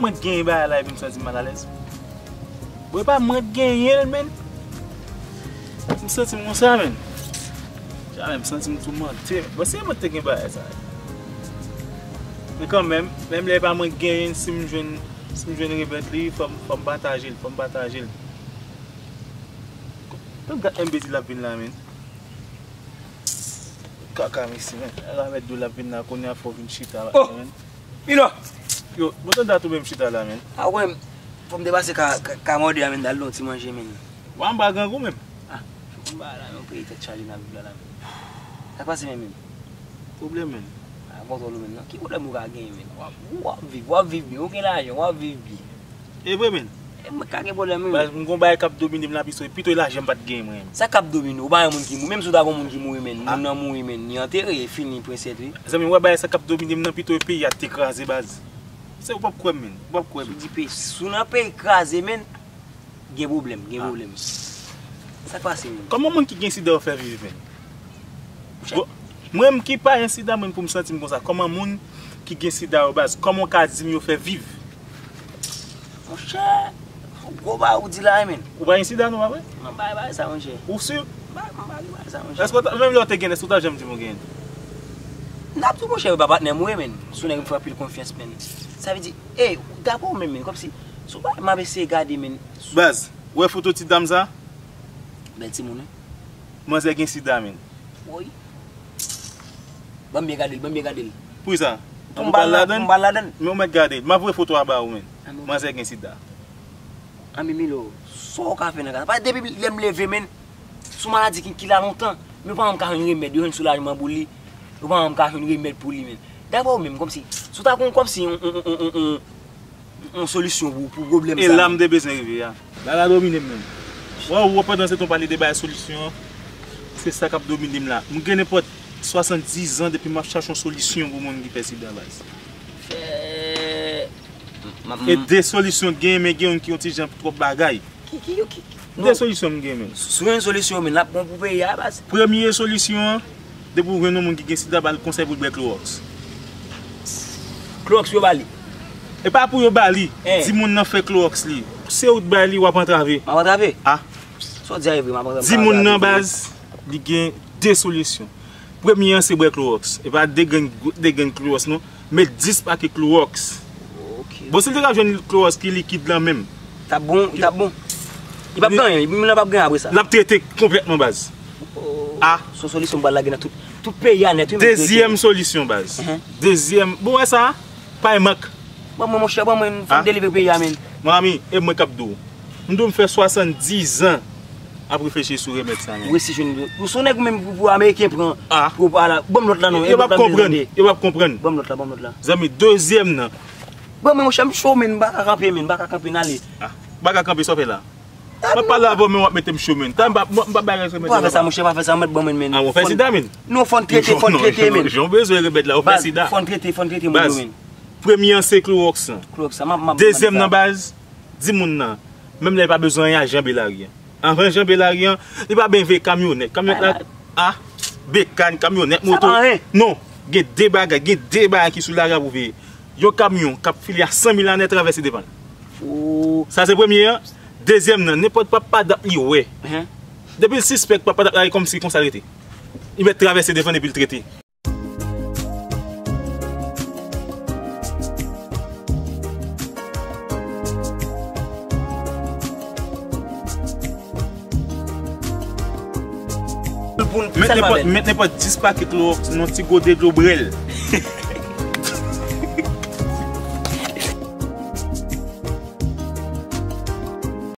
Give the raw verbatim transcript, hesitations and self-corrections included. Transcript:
Mwen genyen bagay la epi m santi m malalèz. Bon, e pa mwen k genyen l, menn. M santi m konsa, menn. Jamè m santi m toumante. Bon, se mwen k te gen bagay sa. Men kanmenm, menm lè e pa mwen k genyen l, si m jwenn, si m jwenn remèd li, fò m, fò m pataje l, fò m pataje l. Tann gad enbesil ap vin la, menn. Kaka mesye, menn. Remèd dlo l ap vin la, kounye a fò w vin chita la, menn. Milo! Yo, bon, tann dat ou menm chita la, menn. A wè, fò m te pase ka, ka, ka mòde a, menn, dal don ti manje, menn. Wa m pa grangou menm. Ah, fò m ba la, menn, yon peyi tèt chaje n ap viv la, la, menn. Sa k pase menm, menn? Pwoblèm, menn. A, kontwòl ou, menn, non. Ki pwoblèm ou ka genyen, menn? W ap, w ap viv, w ap viv byen, ou gen lajan, w ap viv byen. E vre, menn. E mwen ka gen pwoblèm, wi. Baz, m gon bagay k ap domine m la, pito, pito e lajan m pa t genyen, mwen. Sa k ap domine w? Ou pa yon moun ki mouri. Menm si w ta gon moun ki mouri, menn. Moun nan mouri, menn. Li antere, e fini, prensèt, wi. Zanmi, w wè bagay sa k ap domine m nan, pito e peyi a te kraze, baz. Se ou p ap kwè m, menn. Ou p ap kwè m. Si w di peyi, si w nan peyi kraze, menn, gen pwoblèm, gen pwoblèm. Sa k pase, menn? Kòman moun ki gen sida yo fè viv, menn? Bon, mwen menm ki pa gen sida, mwen pou m santi m konsa. Kòman moun ki gen sida yo, baz, kòman w ka di m yo fè viv? Monchè, se yon gwo bagay ou di la, wi, menn. Ou pa gen sida, non, pa vre? Non, m pa gen bagay sa, monchè. Ou si? M pa, m pa gen bagay sa, monchè. Èske w ta, menm lè w te gen, èske w ta janm di m ou genyen? M t ap di w, monchè, yo pa patnè m, wi, menn. Se yon nèg m fè anpil konfyans, menn. Sa vle di, ey, dapre w menm, menn, kòmsi, se yon bagay m ap eseye gade, menn. Baz, ou wè foto ti dam sa? Bèl timoun, wi. Manzè gen sida, menn. Woy. Ban m byen gade l, ban m byen gade l. Poukisa? Pou m ba l ladan l? Pou m ba l ladan l. Men ou mèt gade l. M ap voye foto a ba ou, menn. Manzè gen sida. Anben Milo, sa w ka fè nan ka sa? Paske depi lè m leve, menn, se yon maladi ki, ki la lontan. Men yo pa janm ka jwenn remèd, yo jwenn soulajman pou li. Yo pa janm ka jwenn remèd pou li, menn. Dapre w menm, kòmsi, si w ta konn kòmsi yon, yon, yon, yon, yon, yon solisyon pou, pou pwoblèm sa. E la m te bezwen rive a. Bagay la domine m menm. Wè, ou wè, pandan se tan w pale de bagay solisyon an, se sa k ap domine m la. M gen nenpòt swasanndizan depi m ap chache yon solisyon pou moun ki fè sida, baz. Fè, m, m, e de solisyon gen, men gen youn ki yon ti jan twòp bagay. Ki, ki, ki, ki? De solisyon m gen, men. Si w jwenn solisyon, men l ap bon pou peyi a, baz. Premye solisyon an, depi w jwenn yon moun ki gen sida, ba l konsèy pou l bwè klowòks. Klowòks yo ba li. E pa pou yo ba li. Di moun nan fè klowòks li. Se ou k bay li, w ap antrave. M ap antrave? Ah. Sa w di a e vre, m ap antrave. Di moun nan, baz, li gen de solisyon. Premye an se bwè klowòks. E pa de grenn, de grenn klowòks, non. Met dis pake klowòks. Ok. Bon, si l te ka jwenn klowòks ki likid lan menm. T ap bon, t ap bon. Li p ap gen anyen, li menm nan p ap gen anyen apre sa. L ap trete konplètman, baz. Oh. Ah. Se yon solisyon m pral lage nan tout, tout peyi a nèt, wi, men trete. Dezyèm solisyon, baz. Dezyèm, bon, wè sa, pa gen mank. Ban mwen, monchè, ban mwen, fò m delivre peyi a, menn. Mon ami, e mwen k ap di w. M di w m fè swasanndizan ap reflechi sou remèd sa, menn. Ou resi jwenn, ou se yon nèg ou menm pou, pou ameriken pran, pou, ala, ban m lòt la non, e lòt la m bezwen tande. Yo p ap konprann, yo p ap konprann. Ban m lòt la, ban m lòt la. Zanmi, dezyèm nan. Ban mwen, monchè, m cho, menn, m pa ka kanpe, menn, m pa ka kanpe, n ale. Ah, m pa ka kanpe, sa w fè la? M ap pale avè w, men w ap mete m cho, menn. Talè m pa, m pa bay remèd la. Pa fè sa, monchè, pa fè sa, mèt ban mwen, menn. Ah, ou fè sida, menn? Non, fò n trete, fò n trete, menn. Jan w bezwen remèd la, ou fè sida. Fò n trete, fò n trete, mon bro, menn. Premye an se klowòks lan. Klowòks lan, m ap, m ap, m ap. Dezyèm nan, baz, di moun nan, menm lè li pa bezwen anyen, al janbe lari an. Anvan l janbe lari an, li pa byen veye kamyonèt. Kamyonèt la, ah, bekàn, kamyonèt, moto. Non, gen de bagay, gen de bagay ki sou lari a pou veye. Yon kamyon k ap file a san mil anlè travèse devan l. Sa se premye an. Dezyèm nan, nenpòt papa dap li wè. Depi l sispèk papa dap la, e kòmsi konsa l rete. Li mèt travèse devan l epi l trete. Met nenpòt, met nenpòt dis pake klowòks nan yon ti gode dlo, brè l.